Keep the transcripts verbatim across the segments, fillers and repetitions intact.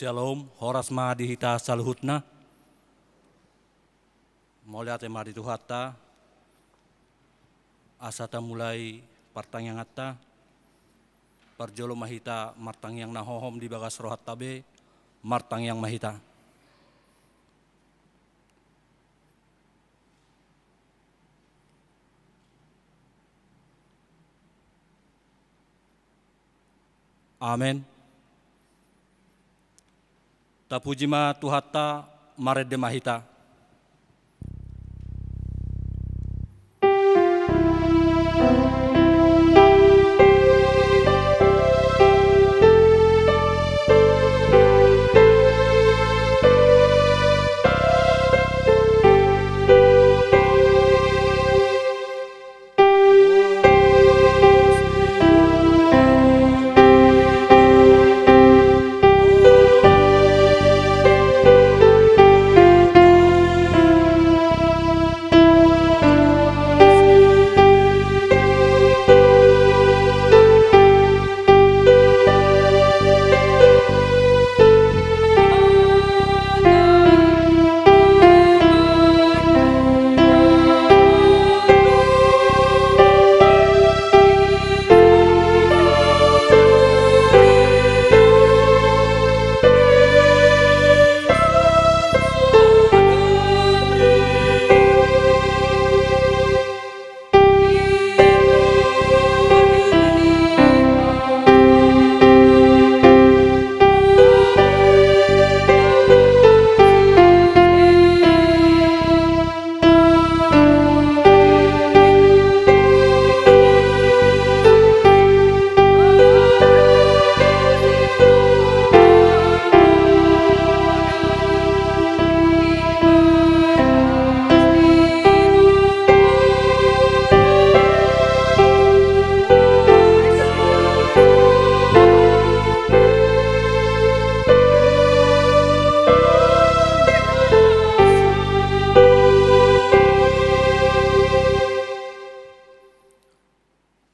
Syalom, horas ma di hita saluhutna. Mauliate ma di Tuhanta, asa tamulai partangianganta. Parjolo ma hita martangiang na hohom di bagas rohanta be, martangiang ma hita. Amen. Tapuji ma Tuhanta, marende ma hita.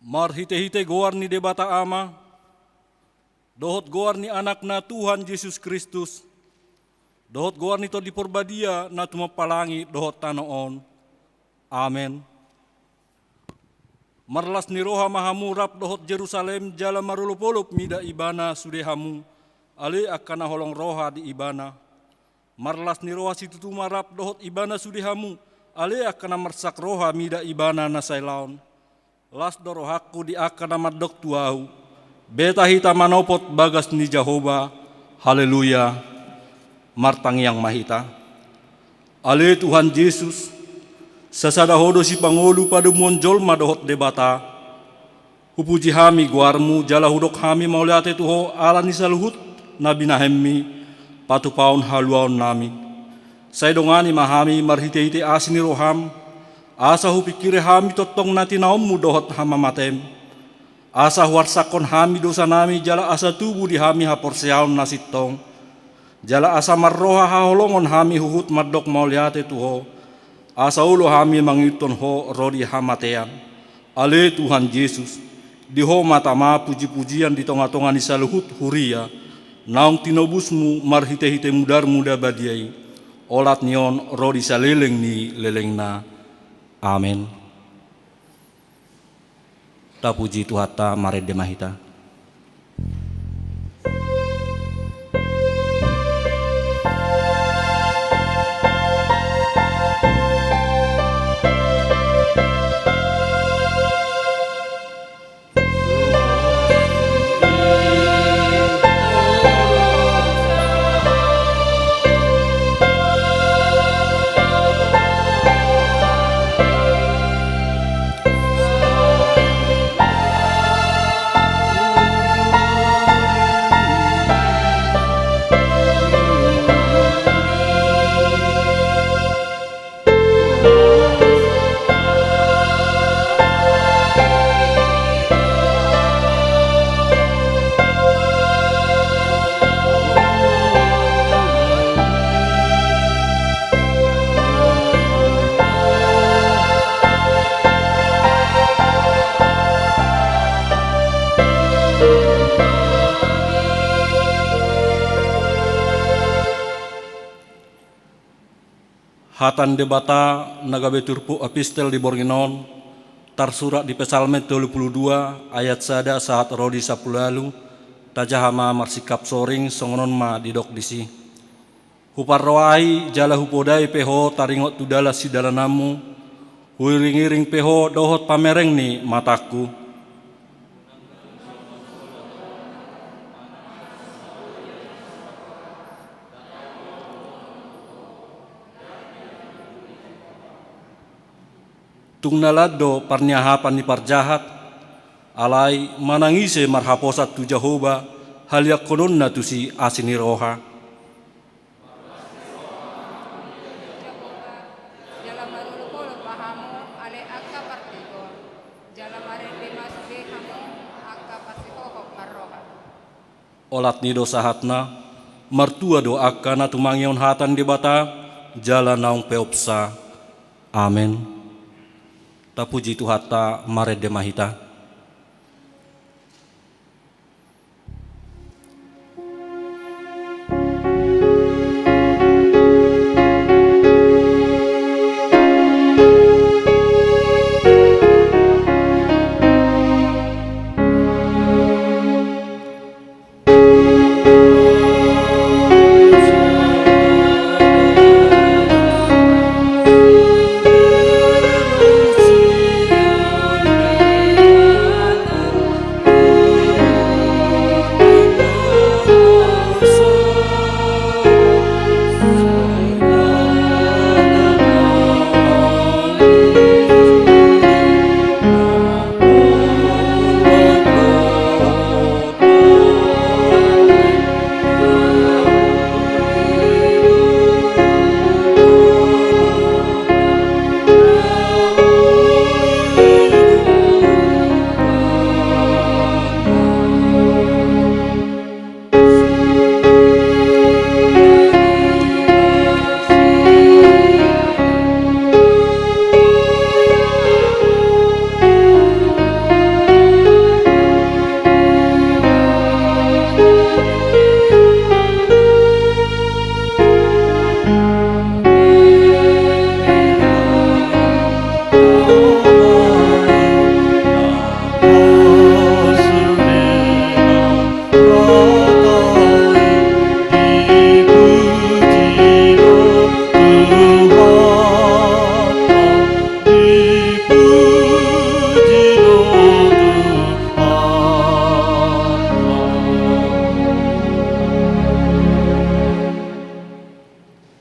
Marhitehite goar ni Debata Ama, dohot goar ni Anakna Tuhan Jesus Kristus, dohot goar ni Tondi Parbadia na tumompa langit dohot tano on. Amen. Marlas ni roha ma hamu rap dohot Jerusalem jala marolopolop mida ibana sude hamu, ale angka na holong roha di ibana. Marlas ni roha situtu ma rap dohot ibana sude hamu, ale angka na marsak roha mida ibana na sailaon. Las do rohangku di angka na mandok tu ahu: Beta hita manopot bagas ni Jahowa. Haleluya. Martangiang ma hita. Ale Tuhan Jesus, sasada Ho do sipangolu padomuon jolma dohot Debata. Hupuji hami goarMu jala hudok hami mauliate tu Ho ala ni saluhut na binahenMi patupaon haluaonnami. Sai dongani ma hami marhitehite asi ni rohaM, asa hupingkiri hami tongtong na tinaonMu dohot hamamateM. Asa huarsakhon hami dosanami jala asa tubu di hami haporseaon na sintong. Jala asa marroha haholongon hami huhut mandok mauliate tu Ho, asa olo hami mangihuthon Ho ro di hamatean. Ale Tuhan Jesus, di Ho ma tama pujipujian di tongatonga ni saluhut huria, naung tinobusMu marhitehite mudarMu na badia i, olat ni on ro di saleleng ni lelengna. Amen. Tapuji Tuhanta, marende ma hita. Hata ni Debata na gabe turpuk epistel di borngin on, tarsurat di Psalmen tolu pulu dua ayat sada sahat ro di sampulu ualu. Tajaha ma marsingkap soring, songon on ma didok disi. Huparrohai jala hupodai pe ho taringot tu dalan sidalananmu, huiringiring pe ho dohot pamereng ni matangku. Tung na lam do parniahapan ni parjahat, alai manang ise marhaposan tu Jahowa, haliangkononna tusi asi ni roha. Jala marolopolop ma hamu ale angka partigor, jala marende ma sude hamu angka parsihohot marroha. Olat ni do sahatna, martua do angka na tumangihon hata ni Debata, jala naung peopsa. Amen. Tapuji Tuhanta, marende ma hita.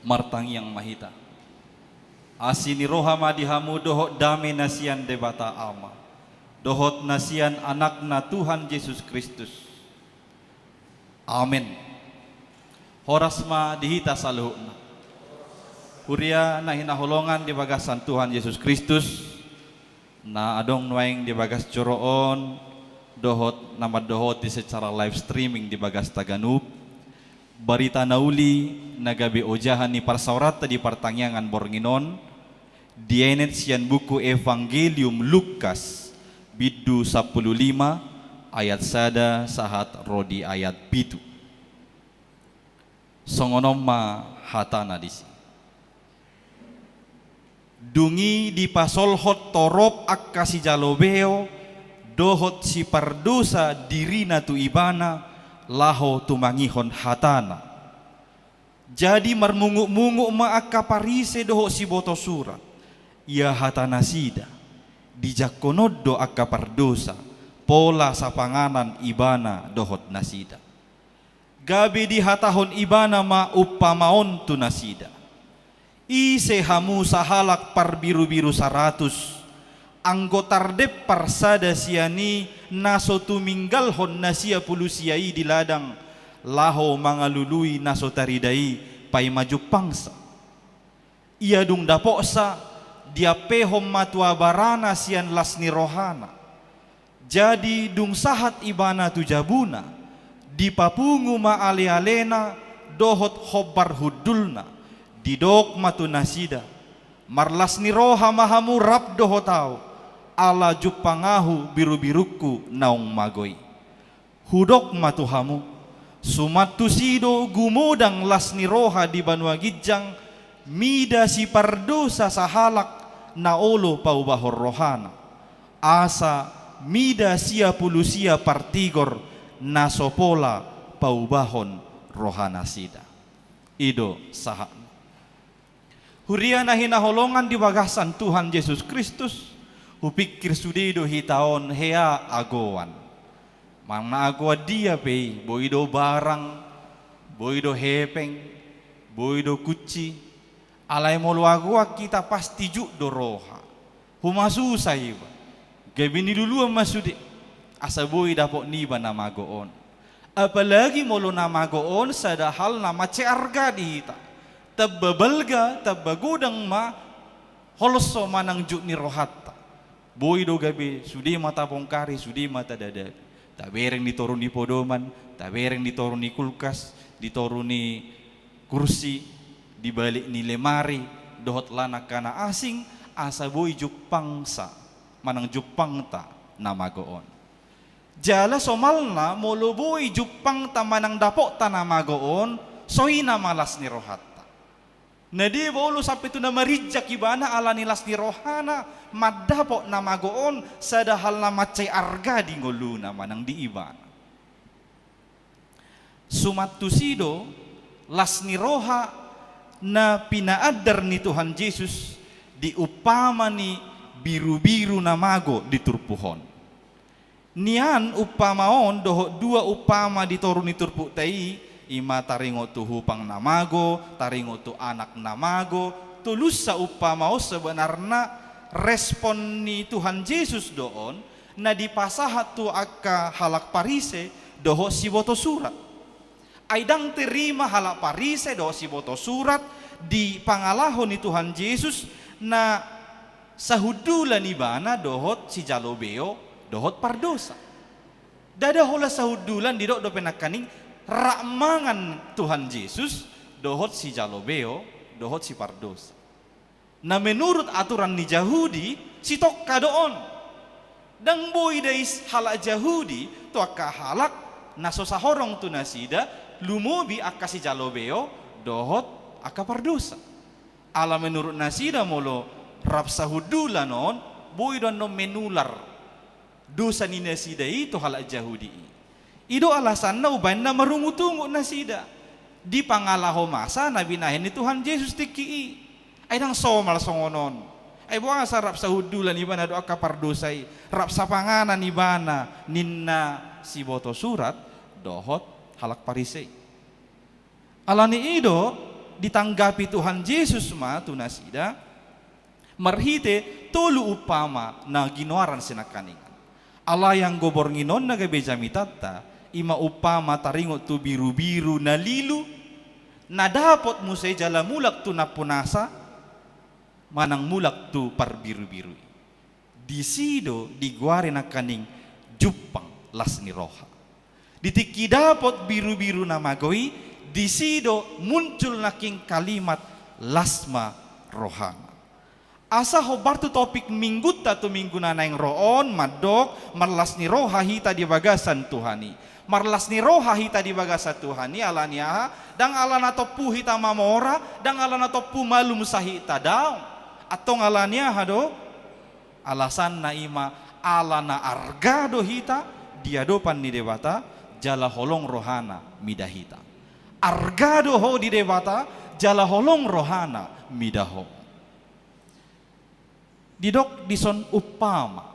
Martangiang ma hita. Asi ni roha ma di hamu dohot dame na sian Debata Ama, dohot na sian Anakna Tuhan Jesus Kristus. Amen. Horas ma di hita saluhutna. Huria na hinaholongan di bagasan Tuhan Jesus Kristus, na adong nuaeng di bagas joro on, dohot na mandohoti secara live streaming di bagas taganup, barita na uli na gabe ojahan ni parsaoranta di partangiangan borngin on, dienet sian buku Evangelium Lukas, bindu sampulu lima, ayat sada sahat ro di ayat pitu. Songon on ma hatana disi. Dung i dipasolhot torop angka sijalo beo dohot sipardosa dirina tu Ibana, laho tumangihon hatana. Jadi marmungutmungut ma angka Parise dohot sibotosurat. Ia hatanasida, dijangkon on do angka pardosa, pola sapanganan Ibana dohot nasida. Gabe dihatahon Ibana ma umpama on tu nasida. Ise hamu sahalak parbirubiru saratus, anggo tardempar sada sian i na so tuminggalhon na sia pulu sia i di ladang, laho mangalului na so tarida i paima jumpangsa? Ia dung dapotsa, diampehon ma tu abarana sian las ni rohana. Jadi dung sahat ibana tu jabuna, dipapungu ma alealena dohot hombar hundulna, didok ma tu nasida: Marlas ni roha ma hamu rap dohot ahu, ala jumpang ahu birubirungku naung mago i. Hudok ma tu hamu, suman tusi do gumodang las ni roha di banua ginjang, mida sipardosa sahalak na olo paubahon rohana, asa mida sia pulu sia partigor na so pola paubahon rohanasida. I do sahatna. Huria na hinaholongan di bagasan Tuhan Jesus Kristus, hupingkir sude do hita on hea agoan. Manang na agoan dia pe i, boi do barang, boi do hepeng, boi do kunci. Alai molo agoan hita pasti juk do roha. Humasusa iba. Gabe niluluan ma sude. Asa boi dapot niba na mago on. Apalagi molo na mago on sada hal na mansai arga di hita. Tamba balga, tamba godang ma holso manang juk ni rohanta. Boi do gabe sude ma tabongkari, sude ma tadadapi. Tabereng di toru ni podoman, tabereng di toru ni kulkas, di toru ni kursi, di balik ni lemari, dohot lan angka na asing, asa boi jumpangsa, manang jumpangta na mago on. Jala somalna molo boi jumpangta manang dapotta na mago on, songon i ma las ni rohanta. Na deba olo sampe tu na marinjak ibana ala ni las ni rohana mandapot na mago on, sada hal na mansai arga di ngoluna manang di ibana. Suman tusi do las ni roha na pinaandar ni Tuhan Jesus di umpama ni birubiru na mago di turpuk on. Nian umpama on dohot dua umpama di toru ni turpukta i, i ma taringot tu hupang na mago, taringot tu anak na mago, tolusa umpama on sebenarna respon ni Tuhan Jesus do on, na dipasahat tu angka halak Parise dohot siboto surat. Ai ndang terima halak Parise dohot siboto surat di pangalaho ni Tuhan Jesus na sahundulan ibana dohot sijalo beo dohot pardosa. Ndada holan sahundulan, didok dope nangkaning rap mangan Tuhan Jesus dohot sijalo beo dohot sipardosa. Na menurut aturan ni Jahudi, sitongka do on. Ndang boi dais halak Jahudi tu angka halak na so sahorong tu nasida, lumobi angka sijalo beo dohot angka pardosa. Ala menurut nasida molo rap sahundulan on, boi do annon menular dosa ni nasida i tu halak Jahudi i. I do alasanna umbahen na marungutungut nasida di pangalaho masa na binahen ni Tuhan Jesus tingki i. Ai ndang somal songon on. Ai boasa rap sahundulan ibana dohot angka pardosa i, rap sapanganan ibana, ninna siboto surat dohot halak Parise i. Ala ni i do ditanggapi Tuhan Jesus ma tu nasida marhite tolu umpama na ginoaran sinangkaningan. Alai anggo borngin on na gabe jamitanta, i ma umpama taringot tu birubiru na lilu, na dapot muse jala mulak tu nampunasa, manang mulak tu parbirubiru i. Disi do digoari nangkaning jumpang las ni roha. Di tingki dapot birubiru na mago i, disi do muncul nangkin kalimat las ma rohana. Asa hombar tu topik minggunta tu minggu na naeng ro on, mandok marlas ni roha hita di bagasan Tuhan i. Marlas ni roha hita di bagasan Tuhan i ala ni aha? Ndang ala na tompu hita mamora, ndang ala na tompu malum sahita, daong. Antong ala ni aha do? Alasanna i ma ala na arga do hita di adopan ni Debata, jala holong rohana mida hita. Arga do ho di Debata, jala holong rohana mida ho. Didok dison umpama.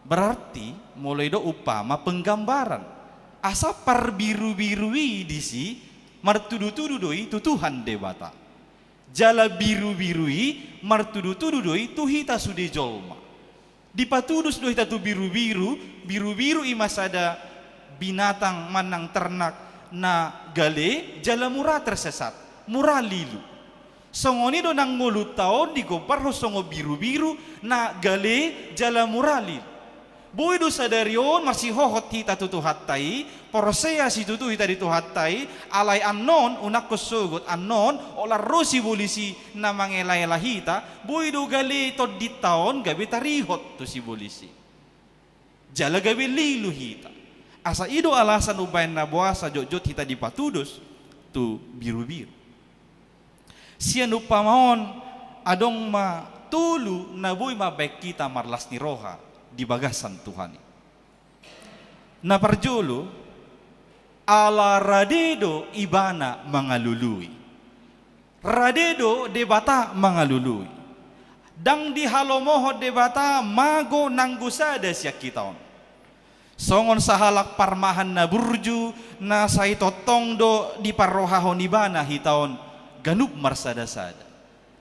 Berarti molo i do umpama penggambaran. Asa parbirubiru i disi martudutudu do i tu Tuhan Debata. Jala birubiru i martudutudu do i tu hita sude jolma. Dipatudus do hita tu birubiru, birubiru i ma sada binatang manang ternak na gale jala mura tersesat, mura lilu. Songon i do nang ngolunta on digombarhon songon birubiru na gale jala mura lilu. Boi do sadari on marsihohot hita tu Tuhanta i, porsea situtu hita di Tuhanta i, alai annon, unangkon sogot, annon olat ro sibolis i na mangelaela hita, boi do gale tondinta on gabe tarihot tu sibolis i. Jala gabe lilu hita. Asa i do alasan umbahen na boasa jotjot hita dipatudus tu birubiru. Sian umpama on adong ma tolu na boi mambaen hita marlas ni roha di bagasan Tuhan i. Na parjolo, ala rade do Ibana mangalului. Rade do Debata mangalului. Ndang dihalomohon Debata mago nanggo sada sian hita on. Songon sahalak parmahan na burju, na sai tongtong do diparrohahon Ibana hita on ganup marsada-sada.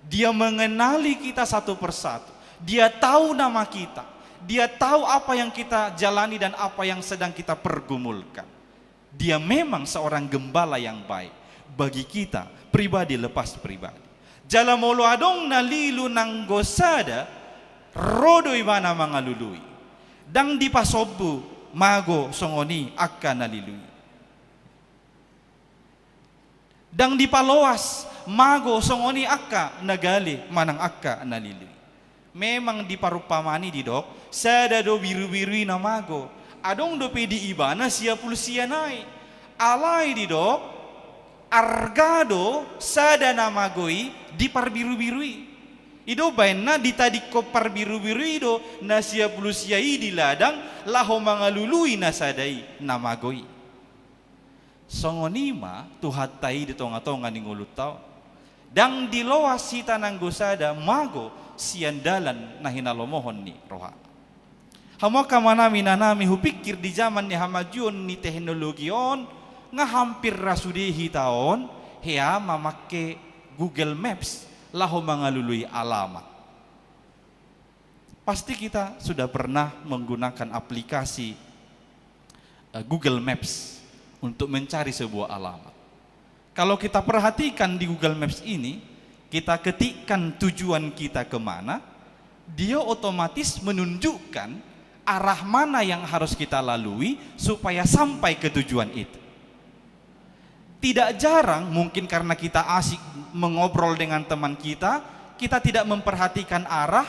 Dia mengenali kita satu persatu. Dia tahu nama kita. Dia tahu apa yang kita jalani dan apa yang sedang kita pergumulkan. Dia memang seorang gembala yang baik bagi kita pribadi lepas pribadi. Jala molo adong na lilu nanggo sada, ro do Ibana mangalului. Ndang dipasombu mago songon i angka na lilu i. Ndang dipaloas mago songon i angka na gale manang angka na lilu i. Memang di parumpamaan i didok, sada do birubiru i na mago. Adong dope di Ibana sia pulu sia nai. Alai didok, arga do sada na mago i di parbirubiru i. I do baenna ditadingkon parbirubiru i do na sia pulu sia i di ladang laho mangalului na sada i na mago i. Songon i ma Tuhanta i di tongatonga ni ngolunta on. Ndang diloas hita nanggo sada mago sian dalan na hinalomohon ni rohana. Hamu angka amanami, inanami, hupikir di jaman ni hamajuon ni teknologi on, nga hampir ra sude hita on hea mamangke Google Maps laho mangalului alamat. Pasti kita sudah pernah menggunakan aplikasi, eh, Google Maps untuk mencari sebuah alamat. Kalau kita perhatikan di Google Maps ini, kita ketikkan tujuan kita ke mana, dia otomatis menunjukkan arah mana yang harus kita lalui supaya sampai ke tujuan itu. Tidak jarang, mungkin karena kita asik mengobrol dengan teman kita, kita tidak memperhatikan arah,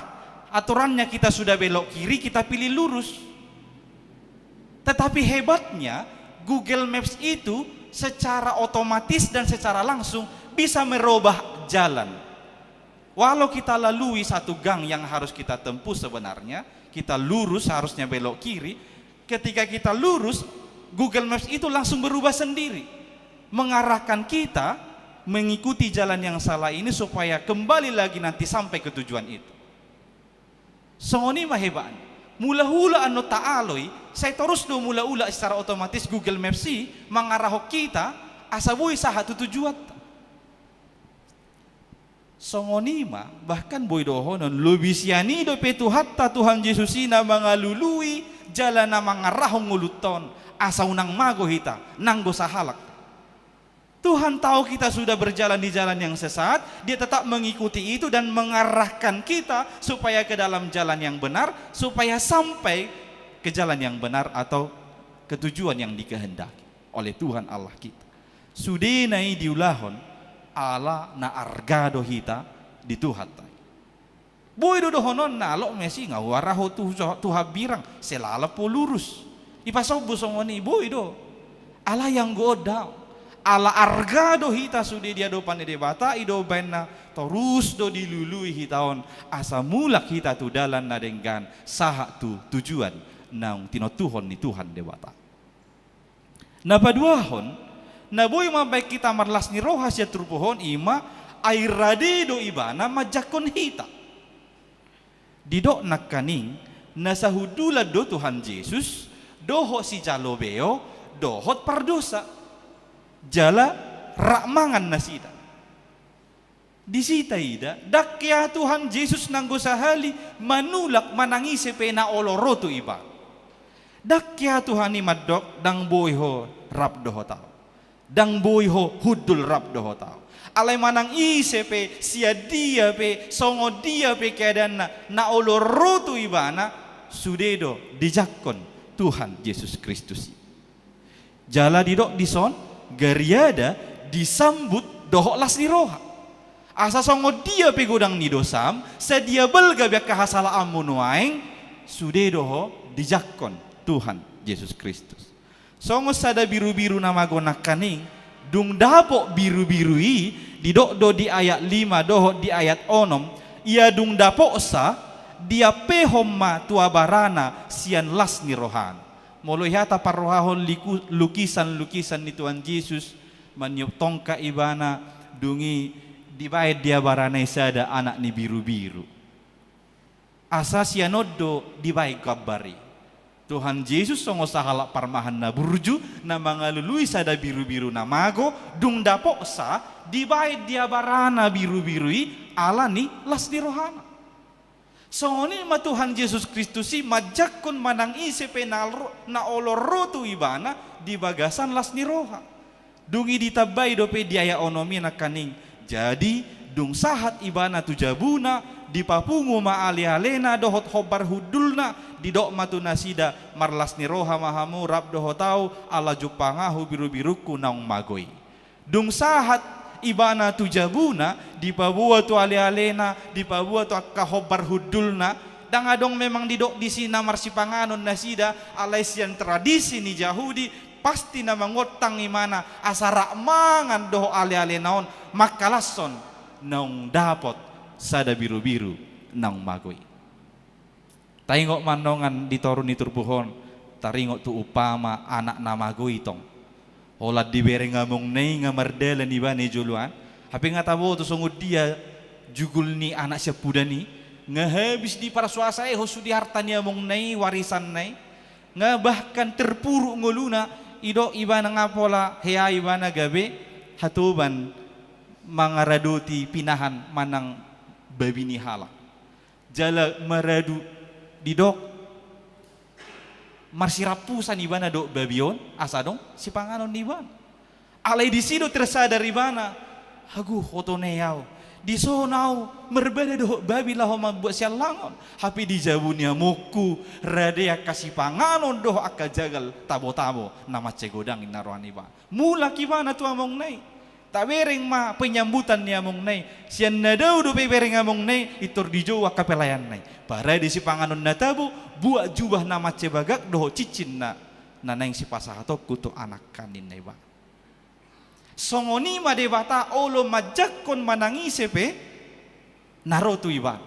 aturannya kita sudah belok kiri, kita pilih lurus. Tetapi hebatnya, Google Maps itu secara otomatis dan secara langsung bisa merubah jalan. Walau kita lalui satu gang yang harus kita tempuh sebenarnya, kita lurus harusnya belok kiri, ketika kita lurus, Google Maps itu langsung berubah sendiri, mengarahkan kita mengikuti jalan yang salah ini supaya kembali lagi nanti sampai ke tujuan itu. Songon i ma hebatna. Mulaula annon taalo i, sai torus do mulaula secara otomatis Google Maps i mangarahon hita asa boi sahat tu tujuanta. Songon i ma, bahkan boi dohonon, lobi sian i dope Tuhanta, Tuhan Jesus i na mangalului jala na mangarahon ngolunta on, asa unang mago hita nanggo sahalak. Tuhan tahu kita sudah berjalan di jalan yang sesat, Dia tetap mengikuti itu dan mengarahkan kita supaya ke dalam jalan yang benar, supaya sampai ke jalan yang benar atau ke tujuan yang dikehendaki oleh Tuhan Allah kita. Sudena i diulahon ala na arga do hita di Tuhanta i. Boi do dohononna, alok ma i, nga huara ho tu, tu hambirang, sai lalap ho lurus. Dipasombu songon i, boi do. Alai anggo on daong. Ala arga do hita sude di adopan ni Debata, i do baenna torus do dilului hita on, asa mulak hita tu dalan na denggan, sahat tu tujuan naung tinontuhon ni Tuhan Debata. Na paduahon, na boi mambaen hita marlas ni roha sian turpuk on, i ma ai rade do Ibana manjangkon hita. Didok nangkaning, na sahundulan do Tuhan Jesus dohot sijalobeo dohot pardosa. Jala rap mangan nasida. Disi taida, ndang hea Tuhan Jesus nanggo sahali manulak manang ise pe na olo ro tu Ibana. Ndang hea Tuhan i mandok, ndang boi ho rap dohot Ahu. Ndang boi ho hundul rap dohot Ahu. Alai manang ise pe, sian dia pe, songon dia pe keadaanna, na olo ro tu Ibana, sude do dijangkon Tuhan Jesus Kristus i. Jala didok dison, gariada disambut dohot las ni roha. Asa songon dia pe godang ni dosam, sadia balga be angka hasalaanmu nuaeng, sude do ho dijangkon Tuhan Jesus Kristus. Songon sada birubiru na mago nangkaning, dung dapot birubiru i, Didok do di ayat lima dohot di ayat onom, ia dung dapotsa, diampehon ma tu abarana sian las ni rohana. Molo hita parrohahon liku-, lukisan-lukisan ni Tuhan Jesus, maniop tongkat ibana, dung i dibaen di abarana i sada anak ni birubiru. Asa sian on do dibaen gambar i. Tuhan Jesus songon sahalak parmahan na burju, na mangalului sada birubiru na mago, dung dapotsa, dibaen di abarana birubiru i, ala ni las ni rohana. Songon i ma Tuhan Jesus Kristus i manjangkon manang ise pe na ro-, na olo ro tu ibana di bagasan las ni roha. Dung i ditambai dope di ayat onom i nangkaning. Jadi, dung sahat ibana tu jabuna, dipapungu ma ale-alena dohot hombar hundulna, didok ma tu nasida, marlas ni roha ma hamu rap dohot ahu, ala jumpang ahu birubirungku naung mago i. Dung sahat ibana tu jabuna, dipaboa tu ale-alena, dipaboa tu angka hombar hundulna, ndang adong memang didok disi na marsipanganon nasida, alai sian tradisi ni Jahudi, pasti na mangontang ibana, asa rap mangan dohot ale-alena on, mangkalashon naung dapot sada birubiru naung mago i. Taingot ma annon di toru ni turpuk on, taringot tu umpama anak na mago i tong. Holan dibereng amongna i nga mardalan ibana i jolo an. Hape nga taboto songon dia jugul ni anak siampudan i, nga habis diparsuasaehon sude harta ni amongna i, warisanna i. Nga bahkan terpuruk ngoluna, didok ibana nga pola hea ibana gabe hatoban mangaradoti pinahan manang babi ni halak. Jala maradu didok, marsirampusan ibana dohot babi on, asa adong sipanganon ni ibana. Alai disi do tersadar ibana, hagu, oto na i ahu. Dison ahu marbada dohot babi laho mambuat siallangon. Hape di jabu ni amongku, rade angka sipanganon dohot angka jagal tabo-tabo na mansai godang, ninna roha ni ibana. Mulak ibana tu amongna i. Tabereng ma penyambutan ni amongna i. Sian na dao dope ibereng amongna i, pintor dijou angka pelayanna i. Parade sipanganon na tabo, buat jubah na mansai bagak dohot cincin na, na naeng sipasahatonku tu anakku, ninna ibana. Songon i ma Debata olo manjangkon manang ise pe na ro tu ibana.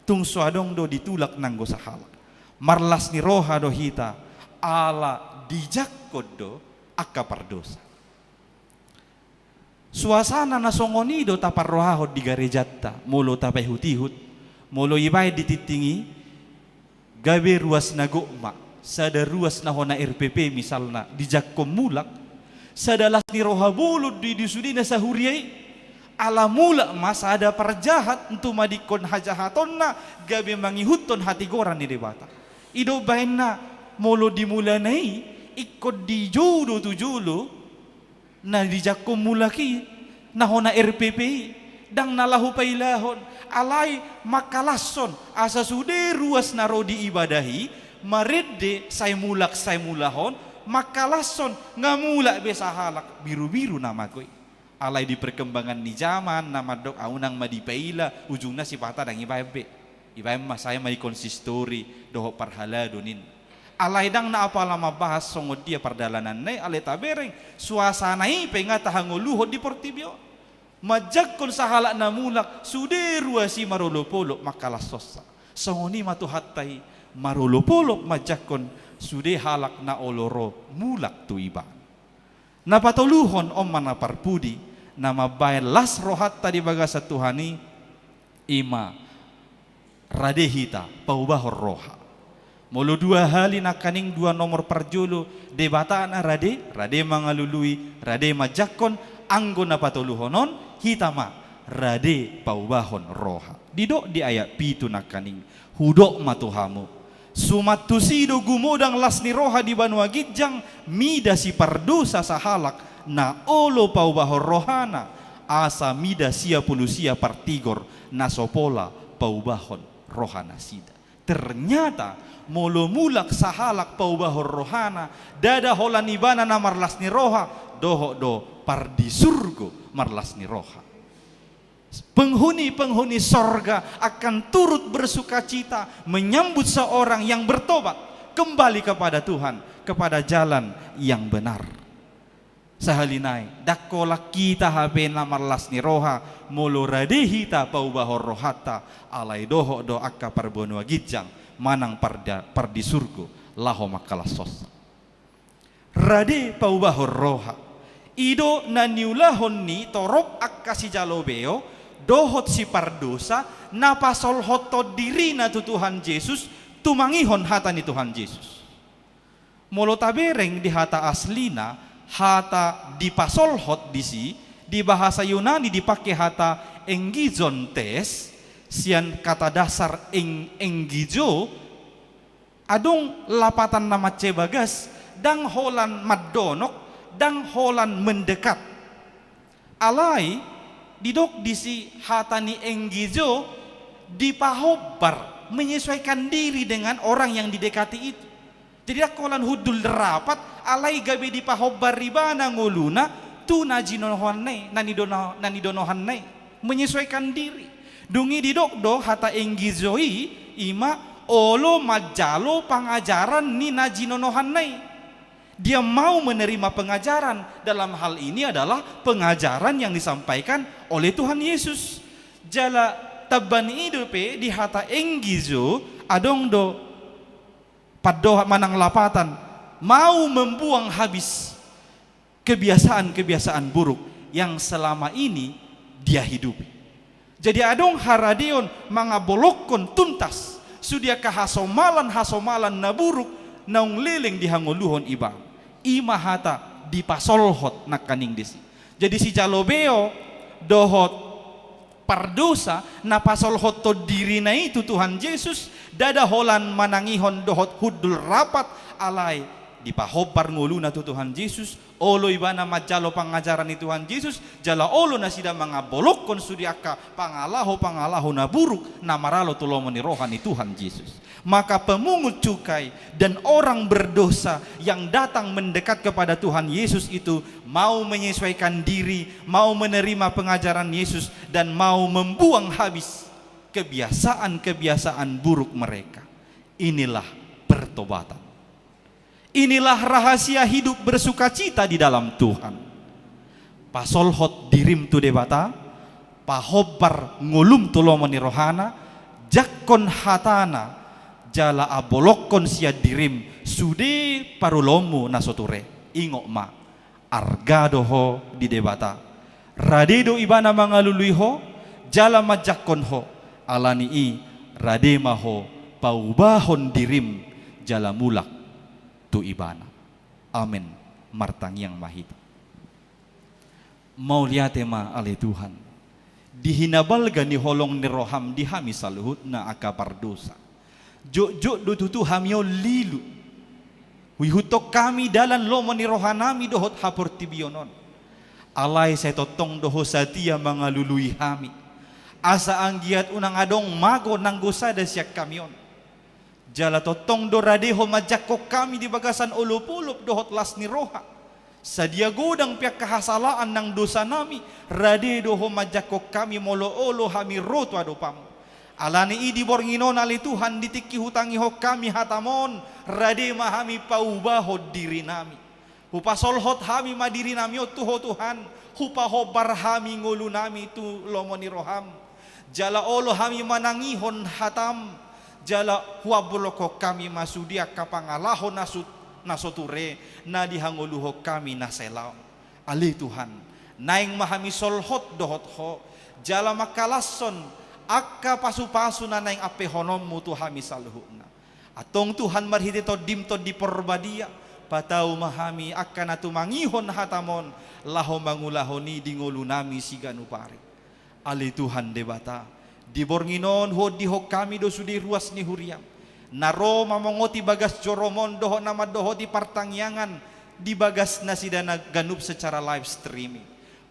Tung so adong do ditulak nanggo sahalak. Marlas ni roha do hita, ala dijangkon do angka pardosa. Suasana na songon i do taparrohahon di garejanta, molo tapaihut-ihut, molo ibaen di tingting i, gabe ruas na gok ma, sada ruas na hona R P P misalna, dijangkon mulak, sada las ni roha bolon do i di sude na sahuria i, ala mulak ma sada parjahat, untuk madingkon hajahatonna, gabe mangihuthon hatigoran ni Debata. I do umbahen na, molo di mulana i, ingkon dijou do tu jolo, na dijangkon mulak i, na hona R P P i, ndang na laho pailahon, alai mangkalashon, asa sude ruas na ro di ibadah i, marende sai mulak sai mulak on, mangkalashon, nga mulak be sahalak birubiru na mago i. Alai di perkembangan ni jaman, na mandok ahu unang ma dipaila, ujungna sipata ndang ibaen be. Ibaen ma, sai ma di konsistori dohot parhalado ninna. Alai ndang na apala mambahas songon dia pardalananna i, alai tabereng, suasana i pe nga tahangoluhon di portibi on. Manjangkon sahalak na mulak, sude ruas i marolopolop mangkalashonsa. Songon i ma Tuhanta i, marolopolop manjangkon sude halak na olo ro mulak tu ibana. Na patoluhon, on ma na parpudi, na mambaen las rohanta di bagasan Tuhan i, i ma rade hita paubahon roha. Molo dua hali nangkaning, dua nomor parjolo, Debata na rade, rade mangalului, rade manjangkon, anggo na patoluhon on, hita ma rade paubahon roha. Didok di ayat pitu nangkaning, hudok ma tu hamu, suman tusi do gumodang las ni roha di banua ginjang, mida sipardosa sahalak na olo paubahon rohana, asa mida sia pulu sia partigor na so pola paubahon rohanasida. Ternyata, molo mulak sahalak paubahon rohana, ndada holan ibana na marlas ni roha, dohot do pardisurgo marlas ni roha. Penghuni-penghuni sorga akan turut bersukacita menyambut seorang yang bertobat, kembali kepada Tuhan, kepada jalan yang benar. Sahali nai, ndang holan hita hape na marlas ni roha, molo rade hita paubahon rohanta, alai dohot do angka parbanua ginjang, manang parda-, pardisurgo, laho mangkalashonsa. Rade paubahon roha. I do na niulahon ni torop angka sijalo beo, dohot sipardosa, na pasolhothon dirina tu Tuhan Jesus, tumangihon hata ni Tuhan Jesus. Molo tabereng di hata aslina, hata dipasolhot disi, di bahasa Yunani dipake hata engizontes, sian kata dasar eng-, engizo, adong lapatan na mansai bagas, ndang holan mandonok, ndang holan mendekat. Alai, didok disi hata ni engizo, dipahombar, menyesuaikan diri dengan orang yang didekati itu. Jadi, ndang holan hundul rapat, alai gabe dipahombar ibana ngoluna, tu na jinonohanna i, na nidono-, na nidonohanna i. Menyesuaikan diri. Dung i didok do hata engizo i, i ma olo manjalo pangajaran ni na jinonohanna i. Dia mau menerima pengajaran. Dalam hal ini adalah pengajaran yang disampaikan oleh Tuhan Yesus. Jala tamba ni i dope di hata engizo, adong do pandohan manang lapatan, mau membuang habis kebiasaan-kebiasaan buruk yang selama ini dia hidupi. Jadi adong haradeon mangabolongkon tuntas sude angka hasomalan-hasomalan na buruk naung leleng dihangoluhon ibana. I ma hata dipasolhot nangkaning disi. Jadi sijalo beo dohot pardosa na pasolhothon dirina i tu Tuhan Jesus, ndada holan manangihon dohot hundul rapat, alai dipahombar ngoluna tu Tuhan Jesus, olo ibana manjalo pangajaran ni Tuhan Jesus, jala olo nasida mangabolongkon sude angka pangalaho-pangalaho na buruk na maralo tu lomo ni roha ni Tuhan Jesus. Maka pemungut cukai dan orang berdosa yang datang mendekat kepada Tuhan Yesus itu mau menyesuaikan diri, mau menerima pengajaran Yesus, dan mau membuang habis kebiasaan-kebiasaan buruk mereka. Inilah pertobatan. Inilah rahasia hidup bersukacita di dalam Tuhan. Pasolhot dirim tu Debata, pahombar ngolum tu lomo ni rohana, jangkon hatana, jala abolongkon sian dirim sude parulonmu na so ture. Ingot ma, arga do ho di Debata. Rade do ibana mangalului ho, jala manjangkon ho. Ala ni i, rade ma ho paubahon dirim jala mulak tu ibana. Amen. Martangiang ma hita. Mauliate ma ale Tuhan, di hinabalga ni holong ni roham di hami saluhutna angka pardosa. Jotjot do tutu hami on lilu. Huihuthon hami dalan lomo ni rohanami dohot haportibion on. Alai sai tongtong do ho satia mangalului hami. Asa anggiat unang adong mago nanggo sada sian hami on. Jala tongtong do rade ho manjangkon hami di bagasan olopolop dohot las ni roha. Sadia godang pe angka hasalaan nang dosanami, rade do ho manjangkon hami molo olo hami ro tu adopam. Ala ni i di borngin on ale Tuhan, di tingki hutangihon hami hatam on, rade ma hami paubahon dirinami. Hupasolhot hami ma dirinami on tu ho Tuhan, hupahombar hami ngolunami tu lomo ni roham. Jala olo hami manangihon hatam, jala huabolongkon hami ma sude angka pangalaho na su-, na so ture, na dihangoluhon hami na selaon. Ale Tuhan, naeng ma hami solhot dohot ho, jala mangkalashon angka pasupasu na naeng ampehononmu tu hami saluhutna. Antong Tuhan, marhite Tondim Tondi Porbadia, patau ma hami angka na tumangihon hatam on, laho mangulahon i di ngolunami siganup ari. Ale Tuhan Debata, di borngin on huondihon hami do sude ruas ni huriam, na ro mamongoti bagas jorom on dohot na mandohoti partangiangan di bagas nasida na ganup secara live streaming.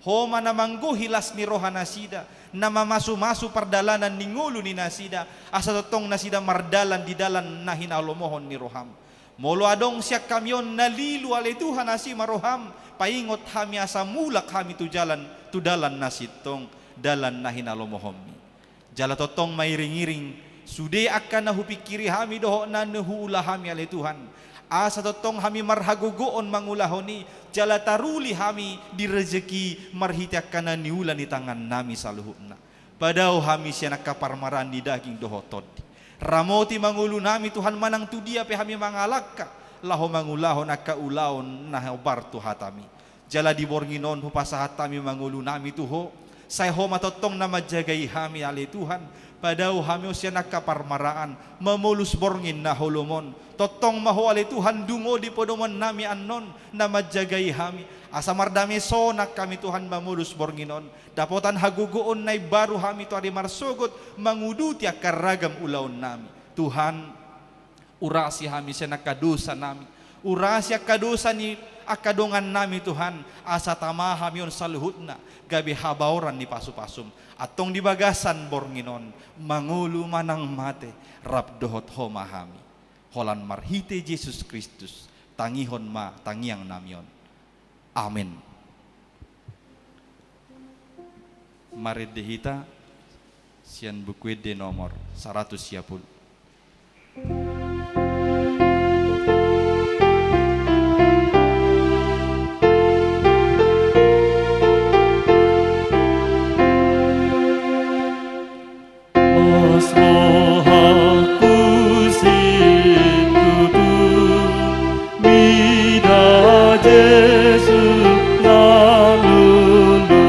Ho ma na manggohi las ni roha nasida, na mamasumasu pardalanan ni ngolu ni nasida, asa tongtong nasida mardalan di dalan na hinalomohon ni roham. Molo adong sian hami on na lilu ale Tuhan, asi ma roham, paingot hami asa mulak hami tu jalan, tu dalan na sintong, dalan na hinalomohonmi. Jala tongtong mairing-iring sude angka na hupingkiri hami dohot na huula hami ale Tuhan. Asa tongtong hami marhagogoon mangulahon i, jala taruli hami di rejeki marhite angka na niula ni tangannami saluhutna. Padao hami sian angka parmaraan ni daging dohot tondi. Ramoti ma ngolunami Tuhan manang tu dia pe hami mangalangka, laho mangulahon angka ulaon na hombar tu hatami. Jala di borngin on hupasahat hami ma ngolunami tu Ho, sai Ho ma tongtong na manjagai hami ale Tuhan, padao hami on sian angka parmaraan, mamolus borngin na holom on, tongtong ma Ho ale Tuhan dungo di podoman nami annon, na manjagai hami, asa mardame sonang hami Tuhan mamolus borngin on, dapotan hagogoon na imbaru hami tu ari marsogot, manguduti angka ragam ulaon nami. Tuhan, urasi hami sian angka dosa nami. Urasi angka dosa ni angka dongan nami Tuhan, asa tama hami on saluhutna, gabe habaoran ni pasupasum. Antong di bagasan borngin on, mangolu manang mate, rap dohot Ho ma hami. Holan marhite Jesus Kristus, tangihon ma tangiang nami on. Amen. Marende hita sian Buku Ende nomor saratus sia pulu. Las rohangku situtu, mida Jesus na lulu,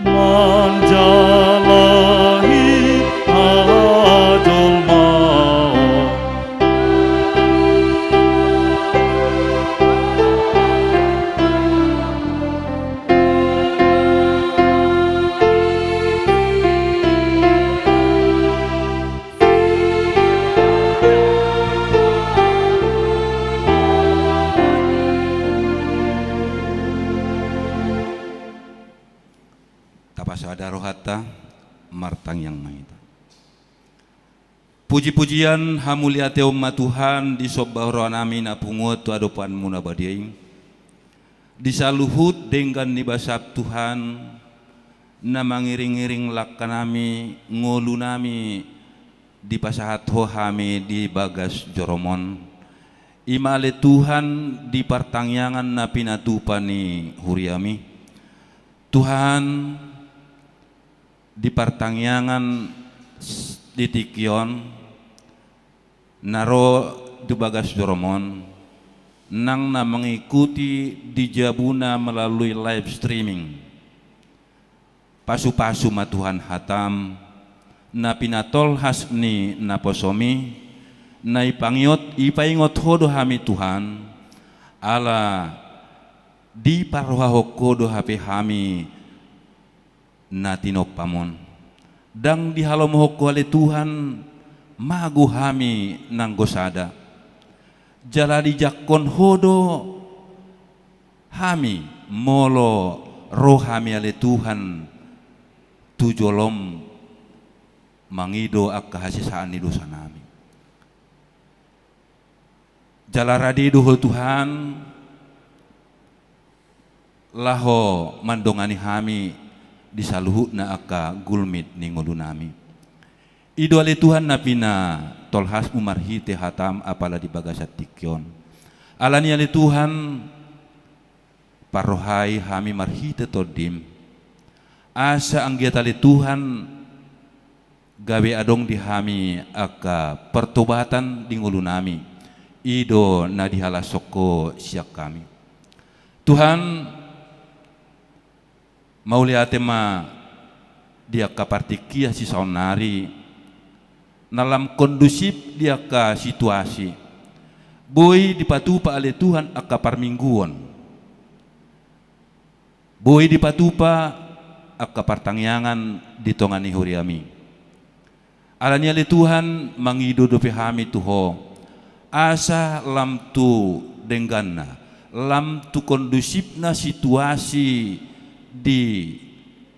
manjalahi hajolmaon. Tapasada rohanta, martangiang ma hita. Puji-pujian, hamuliateon ma Tuhan, disomba roha nami na punguan tu adopanMu na badia i. Di saluhut denggan ni basaM Tuhan, na mangiring-iring langka nami, ngolu nami, dipasahat Ho hami di bagas joroMon. I ma ale Tuhan di partangiangan na pinatupa ni huriaMi. Tuhan, di partangiangan s-, di tingki on, na ro tu bagas joroMon, nang na mengikuti di jabuna melalui live streaming. Pasu-pasu ma Tuhan hataM, na pinatolhas ni naposoMi, na ipangiot, ipaingot Ho do hami Tuhan, ala diparrohahon Ho do hape hami na tinompaM on. Ndang dihalomohon Ho ale Tuhan, mago hami nanggo sada. Jala dijangkon Ho do hami, molo ro hami ale Tuhan, tu joloM mangido angka hasesaan ni dosa nami. Jala rade do Ho Tuhan, laho mandongani hami di saluhutna angka gulmit ni ngolu nami. I do ale Tuhan na pinatolhasMu marhite hataM apala di bagasan tingki on. Alani ale Tuhan, parrohai hami marhite TondiM. Asa anggiat ale Tuhan, gabe adong di hami angka pertobatan di ngolu nami, i do na dihalashon Ho sian hami. Tuhan, mauliate ma di angka partingkian sisaonnari, na lam kondusif di angka situasi, boi dipatupa ale Tuhan angka parmingguon. Boi dipatupa angka partangiangan di tonga ni huriami. Alani i ale Tuhan, mangido dope hami tu Ho, asa lam tu dengganna, lam tu kondusifna situasi di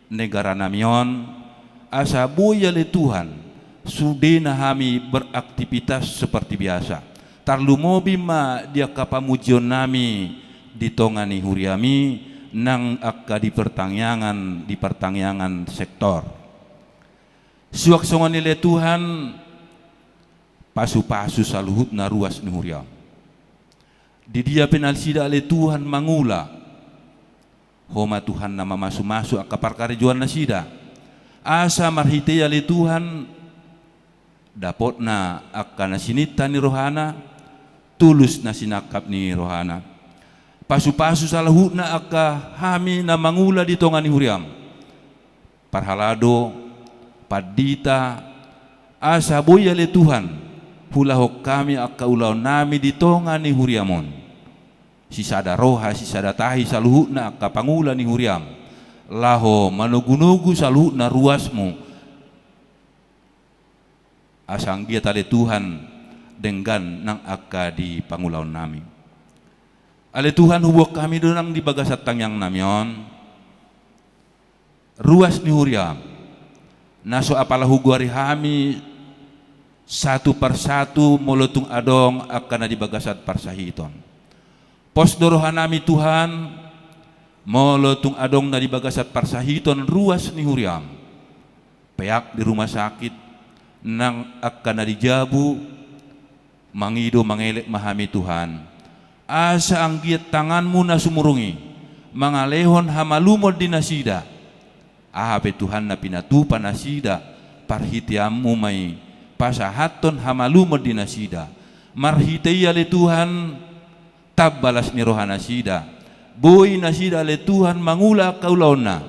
negara nami on, asa boi ale Tuhan, sudena hami beraktivitas seperti biasa. Tarlumobi ma di angka pamujion nami di tonga ni huriami, nang angka di partangiangan, di partangiangan sektor. Suang songon i ale Tuhan, pasu-pasu saluhutna ruas ni huria. Di dia pe nasida ale Tuhan mangula, Ho ma Tuhan na mamasumasu angka parkarejoannasida. Asa marhite i ale Tuhan, dapotna angka na sininta ni rohana, tulus na sinangkap ni rohana. Pasupasu saluhutna angka hami na mangula di tonga ni huriam. Parhalado, pandita, asa boi ale Tuhan, huulahon hami angka ulaonnami di tonga ni huriam on. Sisada roha, sisada tahi saluhutna angka pangula ni huriam, laho manogunogu saluhutna ruasmu. Asa anggiat ale Tuhan, denggan nang angka di pangulaonnami. Ale Tuhan, huboan hami do nang di bagasan tangiangnami on ruas ni huriam, na so apala hugoari hami satu parsatu molo tung adong angka na di bagasan parsahiton. Pos do rohanami Tuhan, molo tung adong na di bagasan parsahiton ruas ni huriam, peak di rumah sakit, nang angka na di jabu, mangido mangelek ma hami Tuhan, asa anggiat tanganmu na sumurung i mangalehon hamalumon di nasida. Aha pe Tuhan na pinatupa nasida, parhiteanmu ma i pasahathon hamalumon di nasida. Marhite i ale Tuhan, tamba las ni rohanasida, boi nasida ale Tuhan mangula angka ulaonna,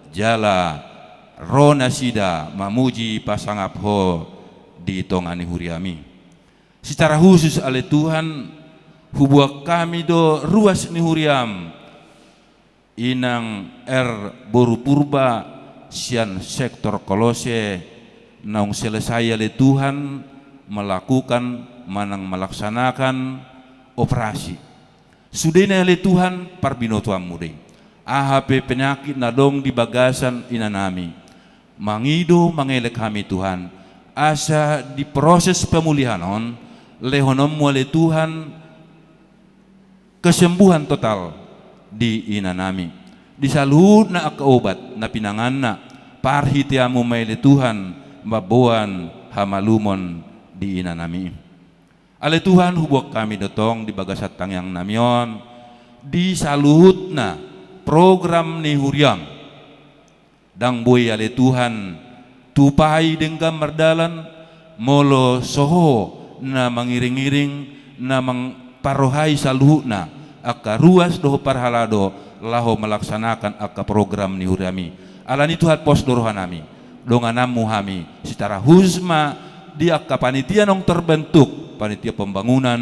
jala ro nasida mamuji pasangap Ho di tonga ni huriami. Secara khusus ale Tuhan, huboan hami do ruas ni huriam, Inang R boru Purba sian sektor Kolose, naung selesai ale Tuhan melakukan manang melaksanakan operasi. Sudena ale Tuhan parbinotoanmu do i. Aha pe penyakit na adong di bagasan inanami, mangido mangelek hami Tuhan, asa di proses pemulihan on, lehononmu ale Tuhan kesembuhan total di inanami. Di saluhutna angka obat na pinanganna, parhiteanmu ma i ale Tuhan mamboan hamalumon di inanami. Ale Tuhan, huboan hami do tong di bagasan tangiangnami on, di saluhutna program ni huriam. Ndang boi ale Tuhan tupa i denggan mardalan, molo so Ho na mangiringiring, na mangparrohai saluhutna angka ruas dohot parhalado laho melaksanakan angka program ni huriami. Alani Tuhan pos do rohanami, dongananmu hami, secara khusus ma di angka panitia naung terbentuk, panitia pembangunan,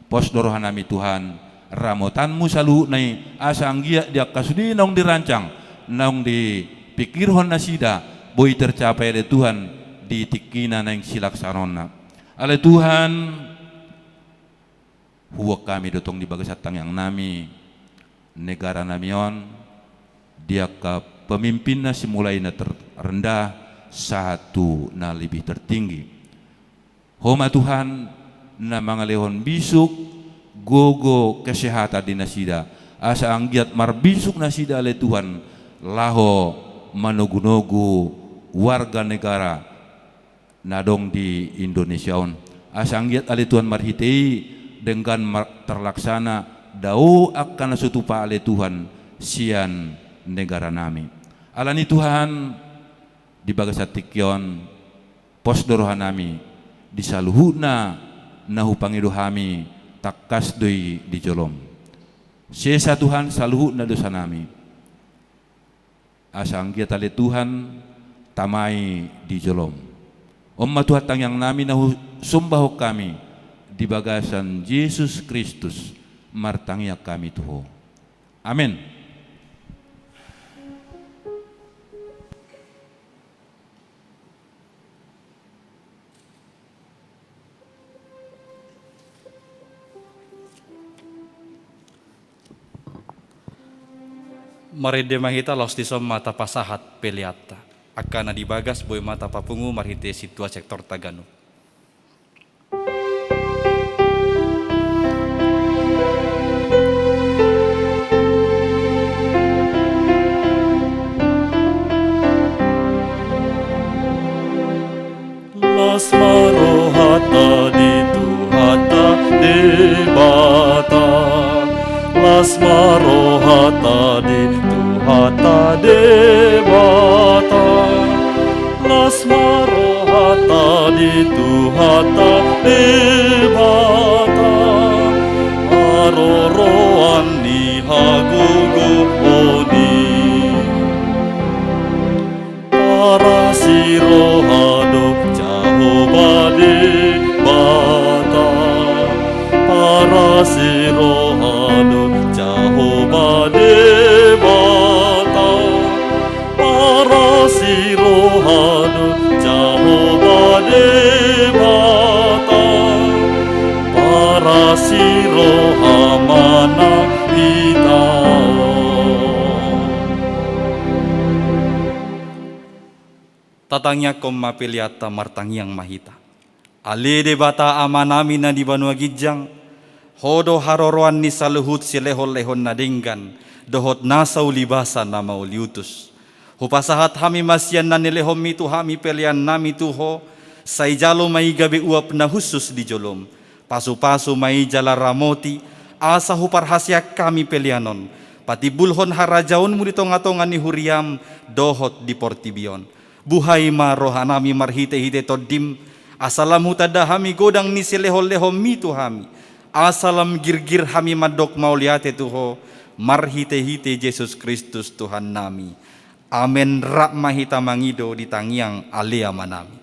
pos do rohanami Tuhan, ramotanmu saluhutna i, asa anggiat di angka sude naung dirancang, naung dipikirhon nasida, boi tercapai ale Tuhan, di tingkina naeng silaksanonna. Ale Tuhan, huboan hami do tong di bagasan tangiangnami, negaranami on, di angka pemimpinna simulai na terrendah, sahat tu na lebih tertinggi. Ho ma Tuhan, na mangalehon bisuk, gogo, kesehatan di nasida. Asa anggiat marbisuk nasida ale Tuhan, laho manogunogu warga negara na adong di Indonesia on. Asa anggiat ale Tuhan marhite i, denggan mar-, terlaksana, dao angka na so tupa ale Tuhan, sian negaranami. Alani Tuhan, di bagasan tingki on, pos do rohanami, di saluhutna na hupangido hami, tangkas do i di jolom. Sesa Tuhan saluhutna dosanami. Asa anggiat ale Tuhan, tama i di jolom. On ma Tuhan tangiangnami na husombahon hami, di bagasan Jesus Kristus, martangiang hami tu Ho. Amen. Marende ma hita laos dison ma tapasahat peleanta. Angka na di bagas boi ma tapapungu marhite sintua sektor taganu. Las ma rohanta di Tuhanta, Debata Las ma rohanta di Tuhanta Debata. Las ma rohanta di Tuhanta Debata. Haroroan ni hagogoon i. Parasi roha do Jahowa Debata. Parasi roha do Jahowa Debata. Parasi roha do Jahowa Debata. Parasi roha ma na hita on. Tatangiangkon ma peleanta, martangiang ma hita. Ale Debata Amanami na di banua ginjang, Ho do haroroan ni saluhut silehonlehon na denggan dohot nasa ulibasa na mauliutus. Hupasahat hami ma sian na nilehonMi tu hami peleannami tu Ho, sai jalo ma i gabe uap na hushus di joloM. Pasupasu ma i jala ramoti, asa huparhaseang hami pelean on patimbulhon harajaonMu di tongatonga ni huriaM dohot di portibi on. Buhai ma rohanami marhitehite TondiM, asa lam hutanda hami godang ni silehonlehonMi tu hami, asa lam girgir hami mandok mauliate tu Ho, marhitehite Jesus Kristus Tuhannami. Amen. Rap ma hita mangido di tangiang Ale Amanami.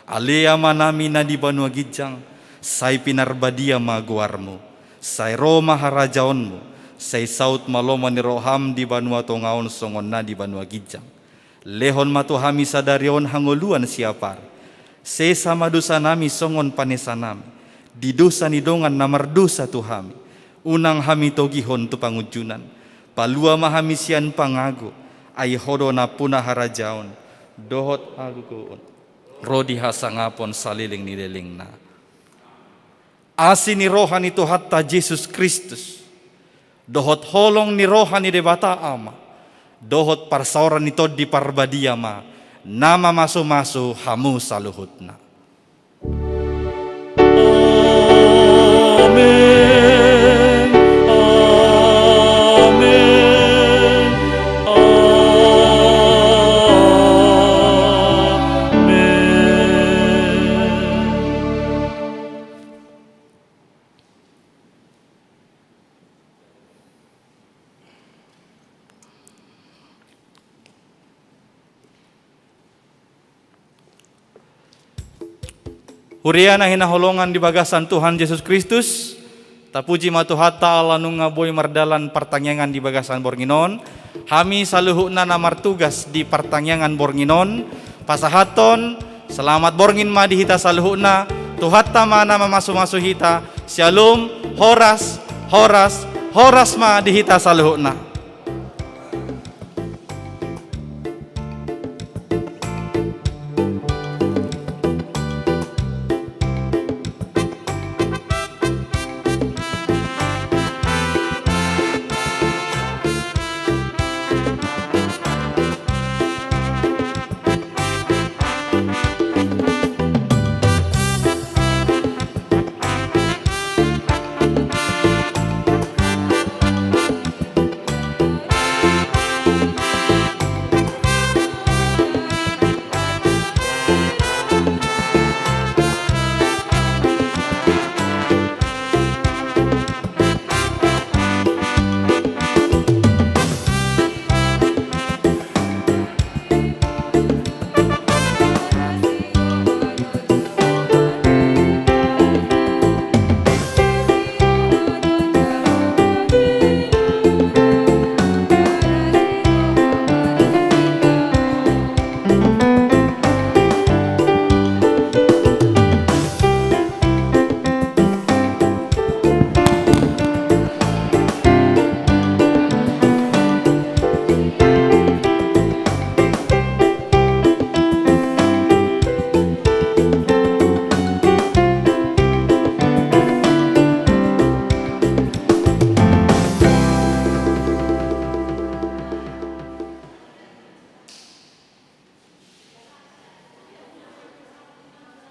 Ale Amanami na di banua ginjang, sai pinarbadia ma goarMu, sai ro ma harajaonMu, sai saut ma lomo ni rohaM di banua tonga on songon na di banua ginjang. Lehon ma tu hami sadari on hangoluan siapari. Sesa ma dosanami songon panesanami di dosa ni dongan na mardosa tu hami. Unang hami togihon tu pangunjunan. Palua ma hami sian pangago. Ai Ho do nampuna harajaon dohot hagogoon ro di hasangapon saleleng ni lelengna. Asi ni roha ni Tuhanta Jesus Kristus, dohot holong ni roha ni Debata Ama, dohot parsaoran ni Tondi Parbadia ma na mamasumasu hamu saluhutna. Amen. Amen. Amen. Huria na hinaholongan di bagasan Tuhan Jesus Kristus, tapuji ma Tuhanta ala nunga boi mardalan partangiangan di bagasan borngin on. Hami saluhutna na martugas di partangiangan borngin on, pasahathon selamat borngin ma di hita saluhutna. Tuhanta ma na mamasumasu hita. Syalom, horas, horas, horas ma di hita saluhutna.